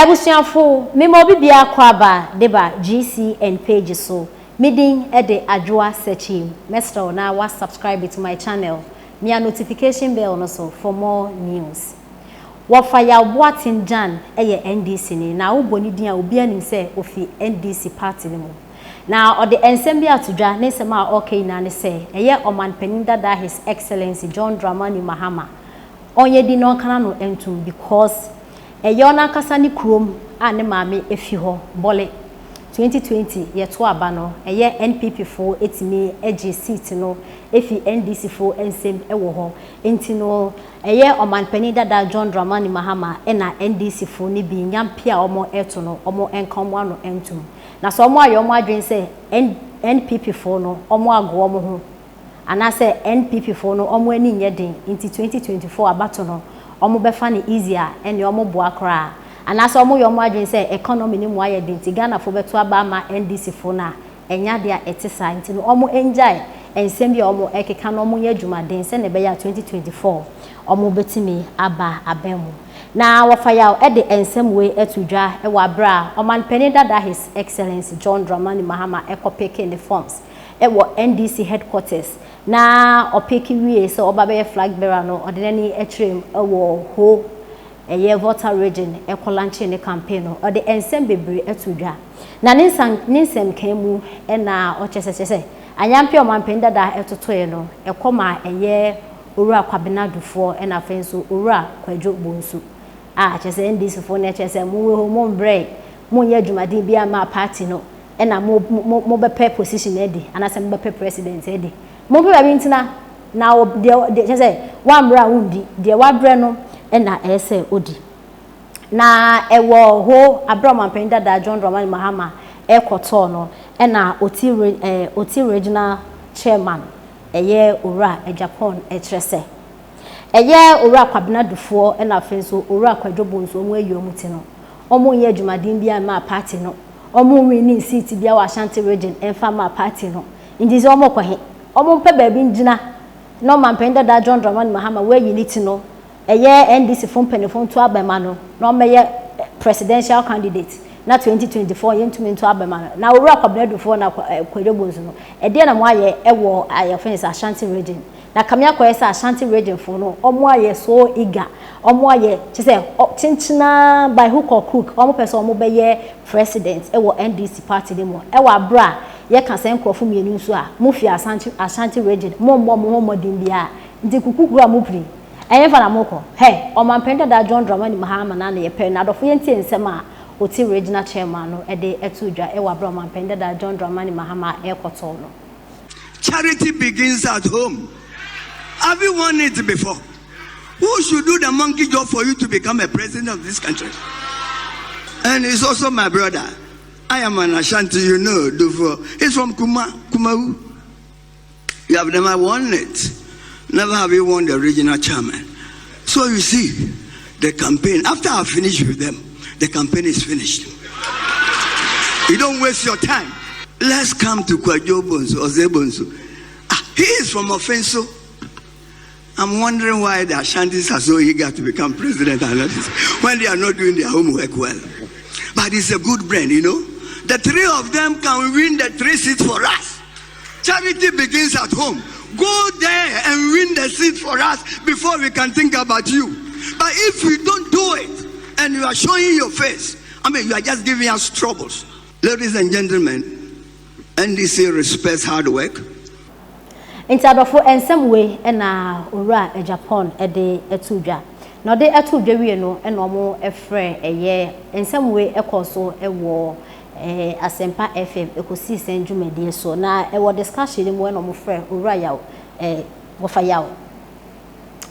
Abusuafo, mema obi biara kɔ aba de ba GCN page so. Me din de Adwoa Sekyim. Mɛsrɛ wo na wa subscribe to my channel. Mia notification bell no so for more news. Wɔfa Yaw Boateng Gyan yɛ NDC ni na wobɔ ne din a obiara nim sɛ ofi NDC party no mu. Na ɔde nsɛm bi ato dwa, ne nsɛm a ɔreka nyinaa ne sɛ ɛyɛ Ɔmanpanin dada His Excellency John Dramani Mahama ɔnyɛ din na ɔnka n'ano ntom because ɛyɛ ɔno ankasa ne kurom a ne maame fi hɔ, Bole. 2020 yɛto aba no, ɛyɛ NPP foɔ tumi gye seat no fi NDC foɔ nsam wɔ hɔ. Nti no ɛyɛ Ɔmanpanin dada John Dramani Mahama na NDC foɔ no bi nyampe a wɔreto no wɔnka wɔn ano ntom. Na sɛ wɔayɛ wɔn adwene sɛ NPP foɔ no wɔago wɔn ho anaasɛ NPP foɔ no wɔn ani nyɛ den nti 2024 abato no wɔbɛfa no easy a, ɛnneɛ wɔboa koraa. Anaasɛ wɔyɛ wɔn adwene sɛ economy no mu ayɛ den nti Ghanafoɔ bɛto aba ama NDC foɔ no a, ɛnyɛ adeɛ a ɛte saa. Nti no wɔngyae nsɛm bi a wɔrekeka na wɔnyɛ adwumaden sɛdeɛ ɛbɛyɛ a 2024 wɔbɛtumi aba aban mu. Na wɔfa yaw de nsɛm wei to dwa wɔ aberɛ a Ɔmanpanin dada His Excellency John Dramani Mahama kɔ peke ne forms wɔ NDC headquarters na ɔpeke wiee sɛ ɔba bɛyɛ flag bearer no ɔde n'ani kyerɛɛ mu wɔ Ho ɛyɛ Volta Region kɔ lankyee ne campaign no ɔde nsɛm bebree to dwa na ne nsa ne nsɛmkaa mu na ɔkyerɛ sɛ kyerɛ sɛ Anyampe a Ɔmanpanin dada totoeɛ no ɛkɔ maa ɛyɛ Owura Kwabena Dufoɔ ɛna afei nso Owura Kwadwo Bonsu a kyerɛ sɛ NDC foɔ no kyerɛ sɛ mo wɔ hɔ mo mbrɛe mo nyɛ adwumaden biara mmaa party no ɛna mo mo mo bɛpɛ position adi anaasɛ mo bɛpɛ president adi. Mo mpɛ baabi ntena na deɛ deɛ kyerɛ sɛ woambrɛ a wondi deɛ wabrɛ no ɛna ɛyɛ sɛ odi. Na ɛwɔ ho aberɛ a ɔmanpanin dada John Dramani Mahama ɛkɔtɔɔ no ɛna Oti ɛɛ Oti regional chairman ɛyɛ Owura Agyapong ɛkyerɛ sɛ ɛyɛ Owura Kwabena Dufoɔ ɛna afei nso Owura Kwadwo Bonsu wɔn ayi wɔn ti no wɔn nyɛ adwumaden biara mmaa party no wɔn nwinii seat biara wɔ Ashanti region ɛmfa mmaa party no nti sɛ wɔn kɔ he wɔn mpɛ baabi ngyina na ɔmanpanin dada John Dramani Mahama wayi ne ti no ɛyɛ NDC fo mpanyinfo nto aba ma no na ɔmmɛyɛ presidential candidate na 2024 yɛntumi nto aba ma no na Owura Kwabena Dufoɔ na Kwadwo Bonsu no ɛdeɛn na moayɛ ɛwɔ yɛfrɛ no sɛ Ashanti region na kame akɔyɛ sɛ Ashanti region foɔ no ɔmo ayɛ so eager ɔmo ayɛ kyerɛ sɛ kyenkyenaa by hook or crook ɔmo pɛ sɛ ɔmo bɛyɛ president ɛwɔ NDC party no mu ɛwɔ aberɛ a yɛka sɛ nkorɔfo mmienu nso a mo fi Ashanti Ashanti region mo mmɔ mo ho mmɔden biara nti kukukuru a mo piri Ɛhefa na mokɔ? Hɛ! Ɔmanpanin dada John Dramani Mahama na na yɛpɛ no. Adɔfo yɛntie nsɛm a Oti Regional Chairman no de too dwa wɔ aberɛ a Ɔmanpanin dada John Dramani Mahama rekɔtɔw no. Charity begins at home. Have you won it before? Who should do the monkey job for you to become a president of this country? And he's also my brother. I am an Ashanti, you know, Dufo. He's from Kuma, Kumau. You have never won it. Never have you won the regional chairman. So you see, the campaign, after I finish with them, the campaign is finished. You don't waste your time. Let's come to Kwadwo Bonsu, Ose Bonsu. He is from Offinso. I'm wondering why the Ashantis are so eager to become president when they are not doing their homework well. But it's a good brand, you know. The three of them can win the three seats for us. Charity begins at home. Go there and win the seat for us before we can think about you. But if you don't do it and you are showing your face, I mean, you are just giving us troubles. Ladies and gentlemen, NDC respects hard work. Nti adɔfo, nsɛm wei na Owura Agyapong de to dwa. Na ɔde to dwa wie no na wɔn frɛ ɛyɛ nsɛm wei kɔ so wɔ Asɛmpa FM ɛkɔsii sɛn dwumadie so. Na ɛwɔ discussion no mu na wɔn frɛ Owura Yaw Wɔfa Yaw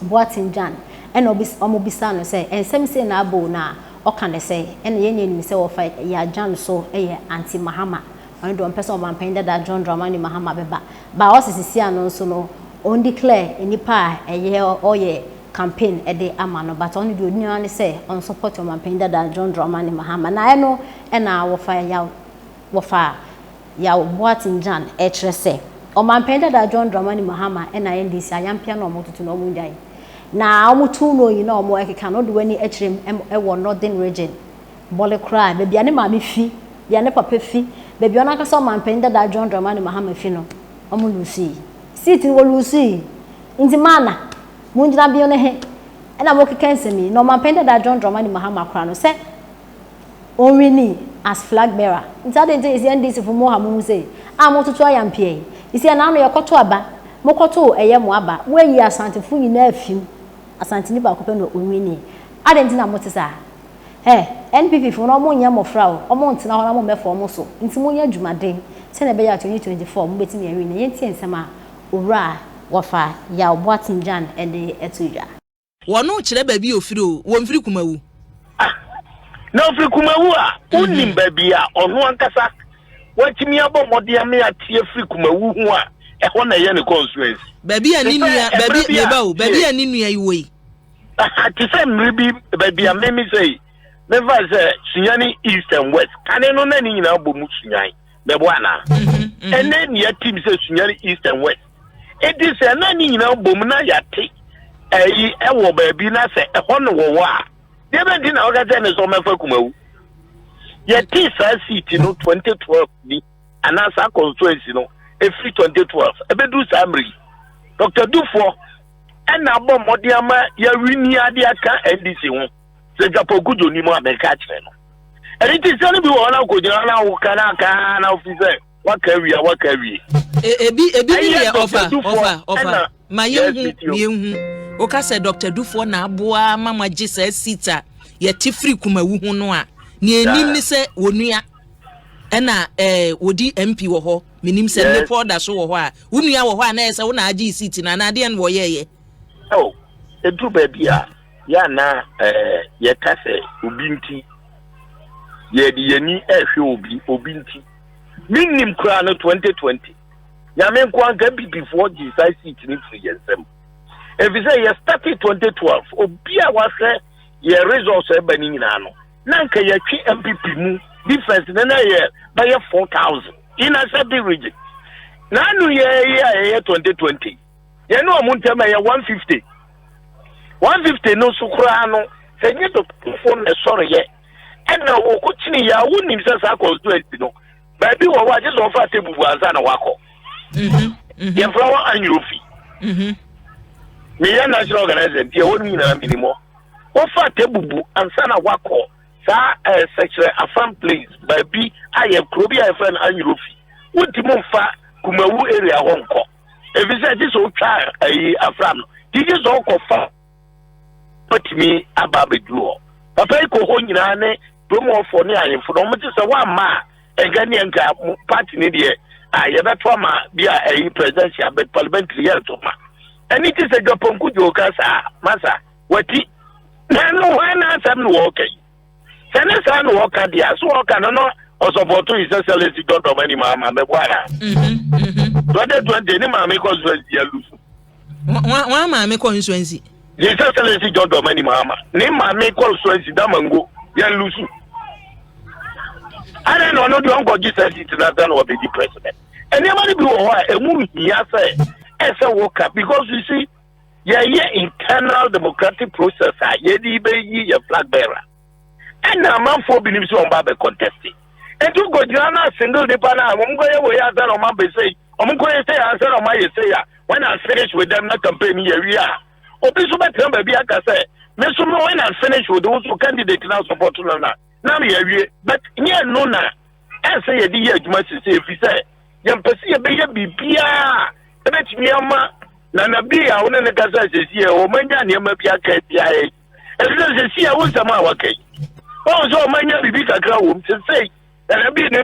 Boateng Gyan ɛna wɔn bisa no sɛ nsɛm sei na abɔ na ɔka ne sɛ ɛna yɛn nyɛ nim sɛ Wɔfa Yaw Gyan so yɛ anti Mahama. Ɔno deɛ ɔmpɛ sɛ ɔmanpanin dada John Dramani Mahama bɛba. Ba ɔsi sisi ano nso no ɔn declare nipa a ɛyɛ ɔyɛ campaign ɛde ama no, but ɔno deɛ onua ne sɛ ɔn support ɔmanpanin dada John Dramani Mahama. Na ɛno ɛna Wɔfa Yaw Boateng Gyan ɛkyerɛ sɛ ɔmanpanin dada John Dramani Mahama ɛna NDC ayampia na ɔmo tutu na ɔmo ngyae na ɔmo tu no yi na ɔmo ɛkeka no ɔde w'ani ɛkyerɛ mu ɛwɔ Northern Region. Bole koraa, baabi a ne maame fi, baabi a ne papa fi, baabi a ɔno ankasa ɔmanpanin dada John Dramani Mahama fi no, wɔn luusui. Seat no wɔluusui. Nti maana, mongyina bio no he na mokeka nsɛm yi? Na ɔmanpanin dada John Dramani Mahama koraa no, sɛ ɔnwinii as flag bearer. Nti adɛn nti na yɛsi NDC fo moha mo ho sei a mototo ayampea yi? Yɛsi ɛnaano yɛkɔto aba, mokɔtoo ɛyɛ mo aba, moayi Asantefo nyinaa afim, Asanteni baako pɛ na ɔnwinii. Adɛn nti na mote saa? Hɛ, NPP fo no ɔmo nyɛ mmɔfra o, ɔmo ntena hɔ na mo mmɛfa ɔmo so, nti monyɛ adwumaden sɛnea ɛbɛyɛ a 2024 mobɛtumi awini. Yɛntie nsɛm a Owura Wɔfa Yaw Boateng Gyan de to dwa. Wɔno kyerɛ baabi a ofiri o, wɔnfiri Kumawu. Ah, na ofiri Kumawu a, wonnim baabi a ɔno ankasa watumi abɔ mmɔden ame ate afiri Kumawu ho a, ɛhɔ na ɛyɛ ne constituency. Baabi a ne Te sɛ nua, ɛberɛ baabi, bi a, meba o, baabi tie. a ne nua yi wɔ yi. Aha, te sɛ mmere bi, baabi a meme sɛ yi, mefa sɛ Sunyani East and West, kane no na ne nyinaa bɔ mu Sunyan, mɛboa anaa? Ɛnɛ ne yɛatim sɛ Sunyani East and West. Enti sɛ na ne nyinaa bɔ mu na yɛate ɛyi ɛwɔ baabi na sɛ ɛhɔ no wɔwɔ a, deɛ bɛnti na wɔka kyerɛ ne sɛ ɔmɛfa Kumawu. Yɛtee saa seat no 2012 ni anaa saa constituency no ɛfiri 2012 ɛbɛduru saa mmere yi. Dr. Dufoɔ ɛna abɔ mmɔden ama yɛawini ade aka NDC ho. Sɛ Japan Kudjo ni mu a mɛka akyerɛ no. Ɛno nti sɛ no bi wɔ hɔ na wokɔgyina na woka na aka na wofi sɛ waka awie a waka awie. Ebi ebi ne Ɛyɛ deɛ Dr. ɔfa Dufoɔ ɔfa ɔfa ɛna ma yes yɛnhu metie o. yɛnhu woka sɛ Dr. Dufoɔ na aboa ma moagye saa seat a yɛte firi Kumawu ho no a nea ɛnim ne sɛ wɔnua ɛna ɛɛ wɔdi MP wɔ hɔ menim sɛ Yes. mmepɔ da so wɔ hɔ a wo nua wɔ hɔ a na ɛyɛ sɛ wo na agye seat no anaa adeɛ no wɔyɛɛyɛ. Oh, ɛduru baabi a yɛ ana ɛɛ yɛka sɛ obi nti yɛde yɛn ani ɛrehwɛ obi obi nti mennim koraa no 2020 nyame nko anka bibifoɔ gye saa seat no firi yɛn nsam ɛfiri sɛ yɛ started 2012 obi a wahwɛ yɛ results ɛba no nyinaa no na nka yɛtwe MPP mu difference no na yɛ bɛyɛ 4000 in Ashanti region na ano yɛ yi a yɛyɛ 2020 yɛne ɔmo ntam ɛyɛ 150 150 no so koraa no sɛ nye dɔkotofo na ɛsɔreyɛ ɛna wɔkɔkyini yɛ a wonim sɛ saa constituency no baabi wɔ hɔ a gye sɛ ɔfa atebubu ansa na wakɔ. Yɛmfrɛ hɔ Anyorofi. Meyɛ national organizer nti ɛhɔ no nyinaa menim hɔ. Wɔfa atebubu ansa na wakɔ saa ɛɛ Sɛkyerɛ Afam place baabi a yɛ kuro bi a yɛfrɛ no Anyorofi. Wontumi mfa Kumawu area hɔ nkɔ efisɛ gye sɛ wotwa ayi afram no nti gye sɛ ɔkɔfa watumi aba abɛduru hɔ. Papa yi kɔ hɔ nyinaa ne kurom hɔfoɔ ne ahemfo no wɔn te sɛ woamma a nka neɛ nka mo party ne deɛ a yɛbɛto ama bi a ɛyi presidential but parliamentary yɛnto ma ɛne te sɛ Dwaponku dwo ka saa masa wati na ɛno hwan na asɛm no wɔɔka yi sɛ ne saa na wɔka deɛ a so wɔka no no ɔsɔpɔto His Excellency John Dramani Mahama mɛboa na 2020 ne maame constituency yɛ lusu. Wɔn maame constituency. His Excellency John Dramani Mahama ne maame constituency Damango yɛn lusu. Adɛn na ɔno deɛ ɔnkɔgye saa seat no ansa na wabɛdi president? Nneɛma no bi wɔ hɔ a ɛmu hia sɛ ɛsɛ woka because you see yɛyɛ internal democratic process a yɛde bɛyi yɛ flag bearer ɛna amanfoɔ binom sɛ wɔn ba bɛ contest nti wokɔgyina no a single nipa no a wɔn nkɔyɛ wɔ yɛ ansa na wɔn abɛ sei wɔn nkɔyɛ sei ansa na wɔn ayɛ sei a when I finish with them na campaign yɛ wie a obi nso bɛtena baabi aka sɛ me nso me when I finish with wo so candidate na support no na na yɛ awie but nyɛ no na ɛsɛ yɛde yɛ adwuma sese efi sɛ yɛmpɛ sɛ yɛbɛyɛ biribiara ɛbɛtumi ama Nana bi a wo ne ne kasa sɛsi yɛ wɔn anya nneɛma bi aka biara yi ɛfi sɛ sɛsi yɛ wo nsɛm a waka yi wɔn sɛ wɔn anya biribi kakra wɔ mu sɛsɛ Nana bi ne.